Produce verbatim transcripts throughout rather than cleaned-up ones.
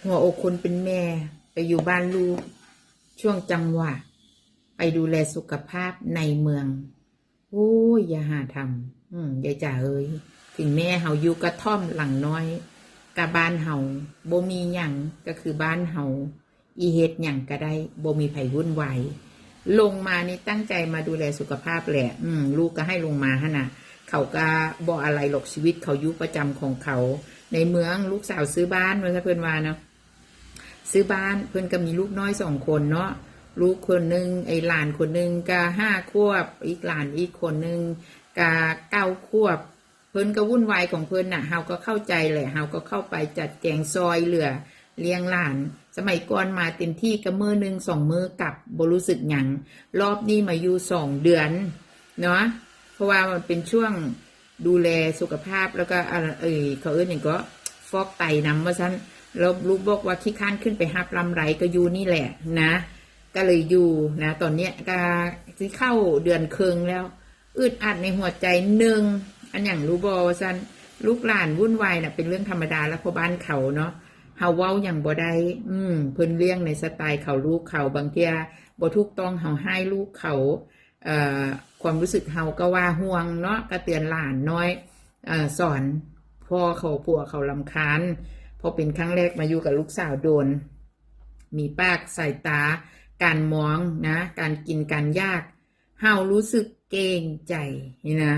หัวอกคนเป็นแม่ไปอยู่บ้านลูก ช่วงจังหวะ ไปดูแลสุขภาพในเมือง โอ้ย อย่าหาทำ อืม ยายจ๋าเอ้ย ถึงแม้เฮาอยู่กระท่อมหลังน้อย กะบ้านเฮา บ่มีหยัง ก็คือบ้านเฮา อีเฮ็ดหยังก็ได้ บ่มีไผวุ่นวาย ลงมานี่ตั้งใจมาดูแลสุขภาพแหละ อืม ลูกก็ให้ลงมาหั่นน่ะ เขาก็บ่อะไรหรอก ชีวิตเขาอยู่ประจำของเขา ในเมือง ลูกสาวซื้อบ้าน ว่าซะเพิ่นว่าเนาะ ซื้อบ้าน เพิ่นก็มีลูกน้อยสองคนเนาะ ลูกคนหนึ่ง ไอ้หลานคนหนึ่งก็ห้าขวบ อีกหลานอีกคนหนึ่งก็เก้าขวบ เพิ่นก็วุ่นวายของเพิ่นน่ะ เฮาก็เข้าใจแหละ เฮาก็เข้าไปจัดแจงซอยเหลือเลี้ยงหลาน สมัยก่อนมาเต็มที่ก็มื้อหนึ่งสองมื้อกลับ บ่รู้สึกหยัง รอบนี้มาอยู่สองเดือนเนาะ เพราะว่ามันเป็นช่วงดูแลสุขภาพ แล้วก็ อ่า เอ่ย เขาเอิ้นหยังก็ ฟอกไตนำว่าซั่น แล้วลูกบอกว่าขี้คร้านขึ้นไปหาบลำไร ก็อยู่นี่แหละนะ ก็เลยอยู่นะ ตอนเนี้ยก็สิเข้าเดือนครึ่งแล้ว อึดอัดในหัวใจหนึ่ง อันหยังรู้บ่ว่าซั่น ลูกหลานวุ่นวายน่ะ เป็นเรื่องธรรมดาแล้ว เพราะบ้านเขาเนาะ เฮาเว้าหยังบ่ได้ อืม เพิ่นเลี้ยงในสไตล์เขา ลูกเขา บางเทื่อบ่ถูกต้อง เฮาฮ้ายลูกเขา เอ่อ ความรู้สึกเฮาก็ว่าห่วงเนาะ ก็เตือนหลานน้อย เอ่อ สอน พ่อเขา ผัวเขารำคาญ พอเป็นครั้งแรกมาอยู่กับลูกสาวโดน มีปาก สายตา การมองนะ การกิน การอยาก เฮารู้สึกเกรงใจนี่นะ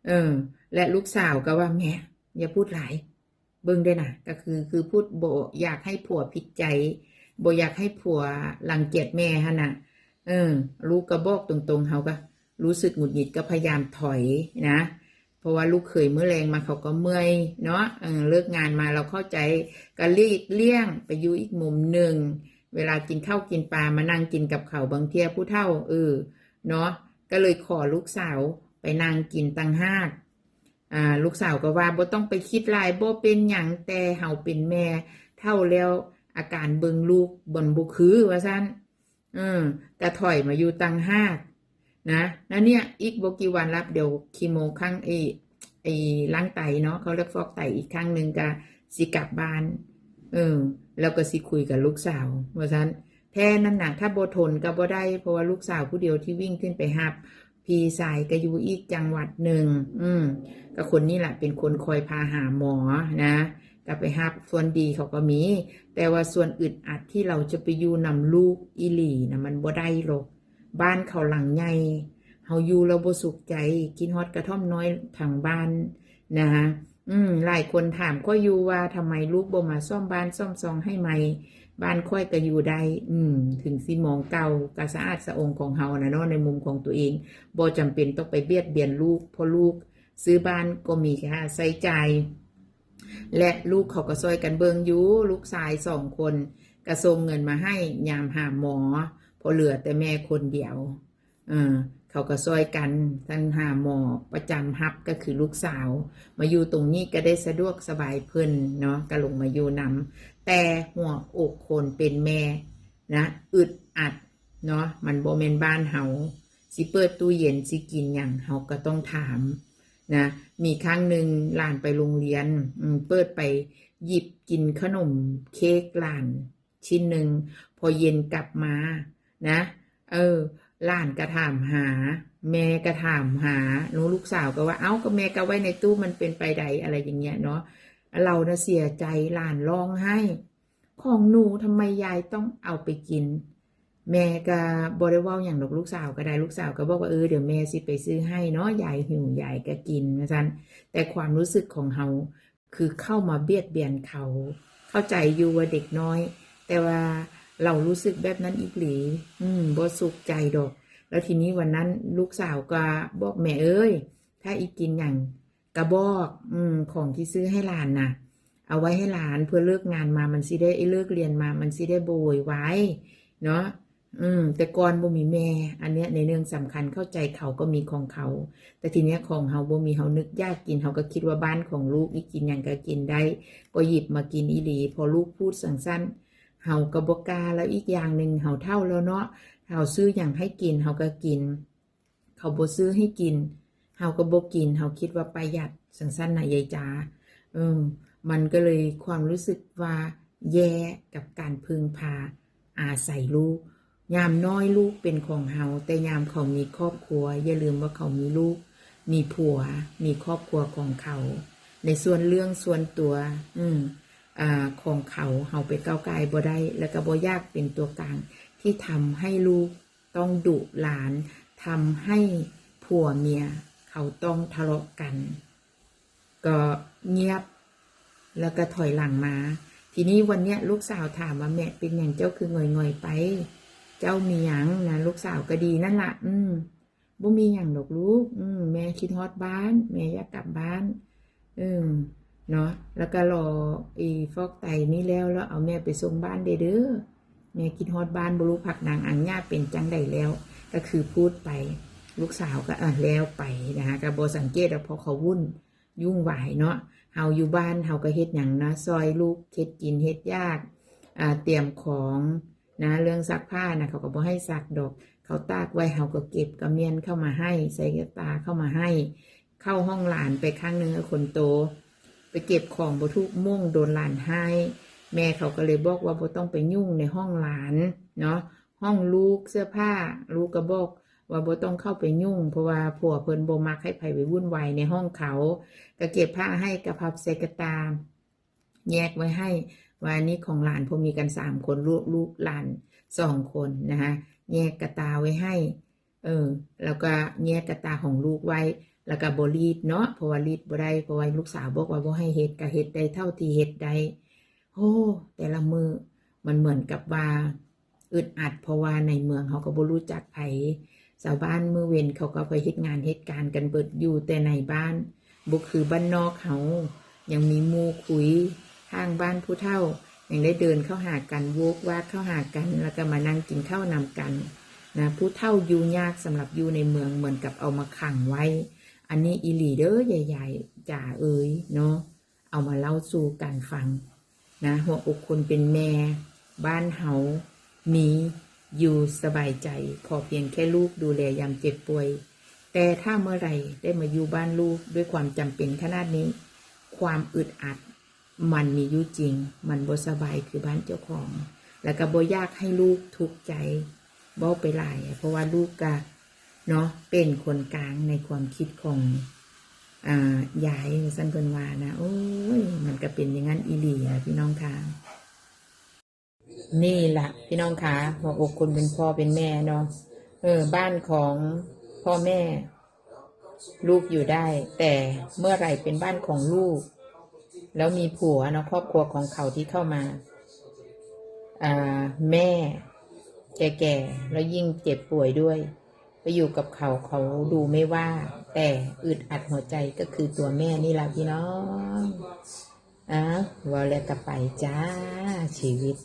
เออ และลูกสาวก็ว่า แม่ อย่าพูดหลาย เบิ่งเด้อน่ะ ก็คือ คือพูดบ่อยากให้ผัวผิดใจ บ่อยากให้ผัวรังเกียจแม่หั่นน่ะ เออ ลูกก็บอกตรงๆ เฮาก็รู้สึกหงุดหงิด ก็พยายามถอยนะ เพราะว่าลูกเขยมื้อแลงมาเขาก็เมื่อยเนาะ เออ เลิกงานมา เราเข้าใจ ก็หลีกเลี่ยงไปอยู่อีกมุมหนึ่ง เวลากินข้าวกินปลามานั่งกินกับเขา บางเทื่อผู้เฒ่า เออ เนาะ ก็เลยขอลูกสาวไปนั่งกินต่างหาก อ่า ลูกสาวก็ว่า บ่ต้องไปคิดหลาย บ่เป็นหยัง แต่เฮาเป็นแม่เฒ่าแล้ว อาการเบิ่งลูกบ่ บ่คือ ว่าซั่น เออ ก็ถอยมาอยู่ต่างหากนะ แล้วเนี่ย อีกบ่กี่วันละ เดี๋ยวคีโมครั้ง ไอ้ ไอ้ล้างไตเนาะ เขาเรียกฟอกไตอีกครั้งหนึ่ง ก็สิกลับบ้าน เออ แล้วก็สิคุยกับลูกสาว ว่าซั่น แท้นั่นน่ะ ถ้าบ่ทนก็บ่ได้ เพราะว่าลูกสาวผู้เดียวที่วิ่งขึ้นไปรับ พี่ชายก็อยู่อีกจังหวัดหนึ่ง อืม ก็คนนี้แหละเป็นคนคอยพาหาหมอนะ ก็ไปรับ ส่วนดีเขาก็มี แต่ว่าส่วนอึดอัดที่เราจะไปอยู่นำลูกอีหลีนะ มันบ่ได้หรอก บ้านเขาหลังใหญ่ เฮาอยู่แล้วบ่สุขใจ คิดฮอดกระท่อมน้อยทางบ้านนะ อืม หลายคนถามข้อยอยู่ว่า ทำไมลูกบ่มาซ่อมบ้านซ่อมซองให้ใหม่ บ้านข้อยก็อยู่ได้ อืม ถึงสิมองเก่า ก็สะอาดสะอวงของเฮานะเนาะ ในมุมของตัวเอง บ่จำเป็นต้องไปเบียดเบียนลูก เพราะลูกซื้อบ้านก็มีค่าใช้จ่าย และลูกเขาก็ซ่อยกันเบิ่งอยู่ ลูกชายสองคนก็ส่งเงินมาให้ยามหาหมอ เพราะเหลือแต่แม่คนเดียว เออ เขาก็ซ่อยกัน ทั้งหาหมอประจำรับก็คือลูกสาว มาอยู่ตรงนี้ก็ได้สะดวกสบายเพิ่นเนาะ ก็ลงมาอยู่นำ แต่หัวอกคนเป็นแม่นะ อึดอัดเนาะ มันบ่แม่นบ้านเฮา สิเปิดตู้เย็น สิกินหยัง เฮาก็ต้องถามนะ มีครั้งหนึ่งหลานไปโรงเรียน อืม เปิดไปหยิบกินขนมเค้กหลานชิ้นหนึ่ง พอเย็นกลับมานะ เออ หลานก็ถามหา แม่ก็ถามหา ลูกสาวก็ว่า เอ้า ก็แม่ก็ไว้ในตู้ มันเป็นไปใด อะไรอย่างเงี้ยเนาะ เราน่ะเสียใจ หลานร้องไห้ ของหนูทำไมยายต้องเอาไปกิน แม่ก็บ่ได้เว้าหยังดอก ลูกสาวก็ได้ ลูกสาวก็บอกว่า เออ เดี๋ยวแม่สิไปซื้อให้เนาะ ยายหิว ยายก็กิน ว่าซั่น แต่ความรู้สึกของเฮา คือเข้ามาเบียดเบียนเขา เข้าใจอยู่ว่าเด็กน้อย แต่ว่าเรารู้สึกแบบนั้นอีหลี อืม บ่สุขใจดอก แล้วทีนี้วันนั้นลูกสาวก็บอก แม่เอ้ย ถ้าอีกินหยังก็บอก อืม ของที่ซื้อให้หลานน่ะ เอาไว้ให้หลาน เพื่อเลิกงานมามันสิได้ เลิกเรียนมามันสิได้บ่โวยวายเนาะ อืม แต่ก่อนบ่มีแม่ อันเนี้ยในเรื่องสำคัญ เข้าใจเขาก็มีของเขา แต่ทีเนี้ยของเฮาบ่มี เฮานึกอยากกิน เฮาก็คิดว่าบ้านของลูก อีกินหยังก็กินได้ ก็หยิบมากินอีหลี พอลูกพูดจั่งซั้น เฮาก็บ่กล้า แล้วอีกอย่างหนึ่งเฮาเฒ่าแล้วเนาะ เฮาซื้อหยังให้กินเฮาก็กิน เขาบ่ซื้อให้กิน เฮาก็บ่กิน เฮาคิดว่าประหยัดจั่งซั้นน่ะยายจ๋า เออ มันก็เลยความรู้สึกว่า แย่กับการพึ่งพาอาศัยลูก ยามน้อยลูกเป็นของเฮา แต่ยามเขามีครอบครัว อย่าลืมว่าเขามีลูก มีผัว มีครอบครัวของเขา ในส่วนเรื่องส่วนตัว อืม อ่า ของเขา เฮาไปก้าวก่ายบ่ได้ แล้วก็บ่อยากเป็นตัวกลางที่ทำให้ลูกต้องดุหลาน ทำให้ผัวเมียเขาต้องทะเลาะกัน ก็เงียบ แล้วก็ถอยหลังมา ทีนี้วันเนี้ยลูกสาวถามว่า "แม่เป็นหยังเจ้าคือหงอยๆไป เจ้ามีหยังนะ" ลูกสาวก็ดีนั่นละ อืม "บ่มีหยังดอกลูก อืม แม่คิดฮอดบ้าน แม่อยากกลับบ้าน เออ เนาะ แล้วก็รอไอ้ฟอกไตนี่แล้ว แล้วเอาแม่ไปส่งบ้านเด้อเด้อ แม่คิดฮอดบ้าน บ่รู้พักนางอังญาเป็นจังใดแล้ว" ก็คือพูดไป ลูกสาวก็ เออ แล้วไปนะคะ ก็บ่สังเกตดอก เพราะเขาวุ่น ยุ่งวายเนาะ เฮาอยู่บ้านเฮาก็เฮ็ดหยังนะ ซอยลูกเฮ็ดกินเฮ็ดอยาก อ่า เตรียมของนะ เรื่องซักผ้านะ เขาก็บ่ให้ซักดอก เขาตากไว้ เฮาก็เก็บ ก็เมี้ยนเข้ามาให้ ใส่กระตาเข้ามาให้ เข้าห้องหลานไปครั้งหนึ่งกับคนโต ไปเก็บของบ่ถูกม่อง โดนหลานไห้ แม่เขาก็เลยบอกว่า "บ่ต้องไปยุ่งในห้องหลานเนาะ ห้องลูก เสื้อผ้า" ลูกก็บอกว่า "บ่ต้องเข้าไปยุ่ง เพราะว่าผัวเพิ่นบ่มักให้ไผไปวุ่นวายในห้องเขา" ก็เก็บผ้าให้ ก็พับใส่กระตา แยกไว้ให้ ว่านี่ของหลาน เพราะมีกันสามคน ลูก ลูกหลานสองคนนะคะ แยกกระตาไว้ให้ เออ แล้วก็แยกกระตาของลูกไว้ แล้วก็บ่รีดเนาะ เพราะว่ารีดบ่ได้ เพราะว่าลูกสาวบอกว่าบ่ให้เฮ็ด ก็เฮ็ดได้เท่าที่เฮ็ดได้ โอ้ แต่ละมื้อมันเหมือนกับว่าอึดอัด เพราะว่าในเมืองเขาก็บ่รู้จักไผ ชาวบ้านมื้อเว็นเขาก็ไปเฮ็ดงานเฮ็ดการกันเบิด อยู่แต่ในบ้าน บ่คือบ้านนอกเฮา ยังมีหมู่คุย ข้างบ้านผู้เฒ่า ยังได้เดินเข้าหากัน โวกวากเข้าหากัน แล้วก็มานั่งกินข้าวนำกันนะ ผู้เฒ่าอยู่ยาก สำหรับอยู่ในเมืองเหมือนกับเอามาขังไว้ อันนี้อีหลีเด้อยายๆจ๋าเอ๋ยเนาะ เอามาเล่าสู่กันฟังนะ หัวอกคนเป็นแม่ บ้านเฮามีอยู่สบายใจ ขอเพียงแค่ลูกดูแลยามเจ็บป่วย แต่ถ้าเมื่อไหร่ได้มาอยู่บ้านลูกด้วยความจำเป็นขนาดนี้ ความอึดอัดมันมีอยู่จริง มันบ่สบายคือบ้านเจ้าของ แล้วก็บ่อยากให้ลูกทุกข์ใจ เว้าไปหลาย เพราะว่าลูกก็ เนาะ เป็นคนกลางในความคิดของ อ่า ยาย ว่าซั่นเพิ่นว่านะ โอ้ย มันก็เป็นอย่างนั้นอีหลีนะพี่น้องคะ นี่ล่ะพี่น้องคะ หัวอกคนเป็นพ่อเป็นแม่เนาะ เออ บ้านของพ่อแม่ ลูกอยู่ได้ แต่เมื่อไหร่เป็นบ้านของลูก แล้วมีผัวเนาะ ครอบครัวของเขาที่เข้ามา อ่า แม่แก่ๆ แล้วยิ่งเจ็บป่วยด้วย ไปอยู่กับเขา เขาดูไม่ว่า แต่อึดอัดหัวใจก็คือตัวแม่นี่ล่ะพี่น้อง อ้าว เว้าแล้วก็ไปจ้า ชีวิต